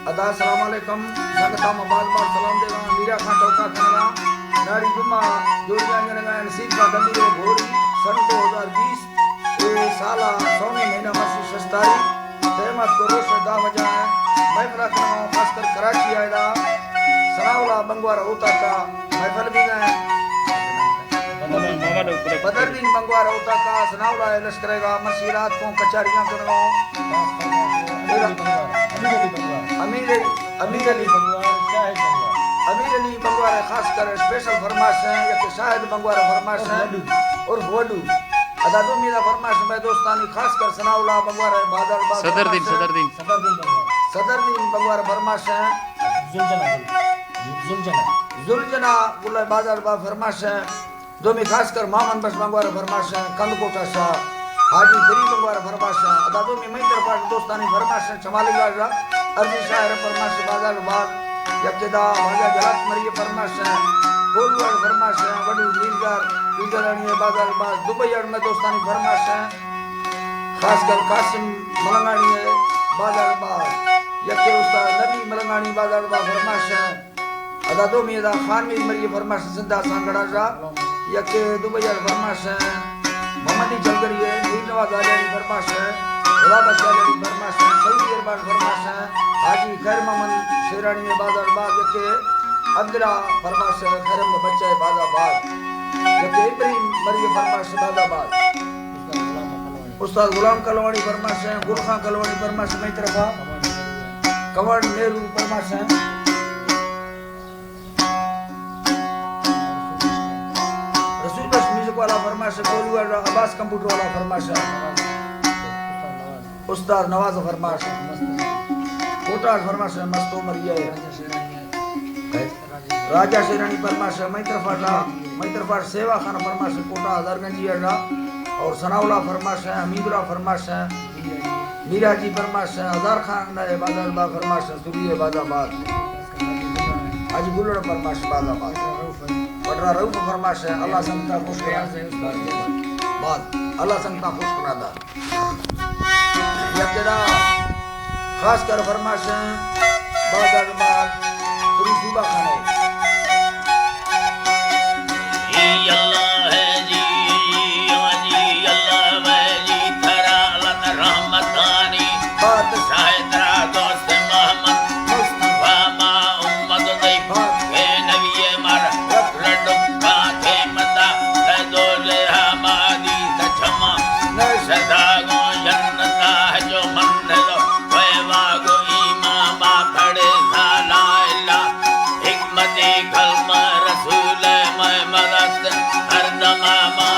ادا السلام علیکم، سنگتاں ما باز باز سلام دیگاں۔ میرا خان ٹوکا کنگا، ناڑی جمعہ جوڑیاں جنگا، نصیب خان ڈبی رو گھوڑی، سن دو ہزار بیس، اے سالا سومی مہینہ مرسی شش تاریخ، قیامت کو روش دہ بجا ہے۔ محفل کنگا خاص کر کراچی آئے دا، ثناء اللہ بنگوار اوتاکا محفل بیگا ہے۔ بدردین بنگوار اوتاکا ثناء اللہ لشکر گا مرسی رات کو کچاریاں کنگا۔ امیر علی، امیر علی، امیر علی بنگوار خاص کر اسپیشل فرمائش ہے، یک شاہد بنگوار فرمائش ہے، عرف وڈو۔ ادا دومی دا فرمائش میں دوستانی خاص کر ثناء اللہ بنگوار بازار باز صدر دین، فرمائش ہے۔ صدر دین۔ صدر دین بنگوار فرمائش ہے۔ زلجنا، زلجنا۔ زلجنا گل بازار با فرمائش ہے۔ دومی خاص کر مامن بخش بنگوار فرمائش ہے، کند کوٹا شاہ، حاجی دری بنگوار فرمائش ہے۔ ادا دومی مئی طرفا دوستانی فرمائش ہے، چمالی واجہ ارزی شاعر فرمائش بازار باز، یک دا واجہ جلات مری فرمائش ہے، کولوار فرمائش ہے، وڈو میرزار، پیزرانی بازار باز، دبئی اڑ میں دوستانی فرمائش ہے، خاص کر قاسم ملنگانی بازار باز، یک استاد نبی ملنگانی بازار باز فرمائش ہے۔ ادا دومی ادا خان میر مری فرمائش سندھا سانگڑا شاہ، یک دبئی اڑ فرمائش ہے، محمدی چلگری ہے، میر نواز آلیانی فرمائش ہے، خدا بخش آلیانی فرمائش ہے، سعودی عربان فرمائش ہے، حاجی خیر محمد شیرانی بازار باز، یک عبداللہ فرمائش ہے، خیر محمد بچہ بازار باز، یک ابراہیم مری فرمائش بازار باز۔ استاد غلام کلوانی فرمائش ہے، گل خان کلوانی فرمائش مئی طرفا، کمانڈ نیرو فرمائش ہے۔ رسول بخش میوزک والا فرمائش ہے، گولو والا عباس کمپیوٹر والا فرمائش ہے۔ استاد نواز فرمائش ہے۔ کوٹا فرمائش ہے، مستو مری ہے۔ راجہ شیرانی فرمائش ہے، مئی طرفا شاہ، مئی طرفا سیوا خان فرمائش ہے، کوٹا ہزار گنجی ہے شاہ، اور ثناء اللہ فرمائش ہے، حمید اللہ فرمائش ہے، میرا جی فرمائش ہے، ہزار خان ہے، بازار با فرمائش ہے، سوری ہے، بازار باز۔ حاجی گلڑ فرمائش بازار باز۔ بٹرا رؤف فرمائش ہے، اللہ سنگتا خوش کرا۔ باز۔ اللہ سنگتا خوش کرا دا۔ یک دا خاص کر فرمائش ہیں، بازار باز، پوری صوبہ خانے۔ اے اللہ ہے جی، اے جی اللہ ہے جی، تھرا لت رحمتانی بادشاہ ترا دوست محمد مصطفیٰ ما امت دی بات۔ اے نبی مر رڈکا تھے متا، اے دو جہاں مادی سچما، نہ سدا گو جنتا جو منزل، وے واگو امام با پڑے سا لا الہ، حکمت خلق رسول میں مدد، ہر زمان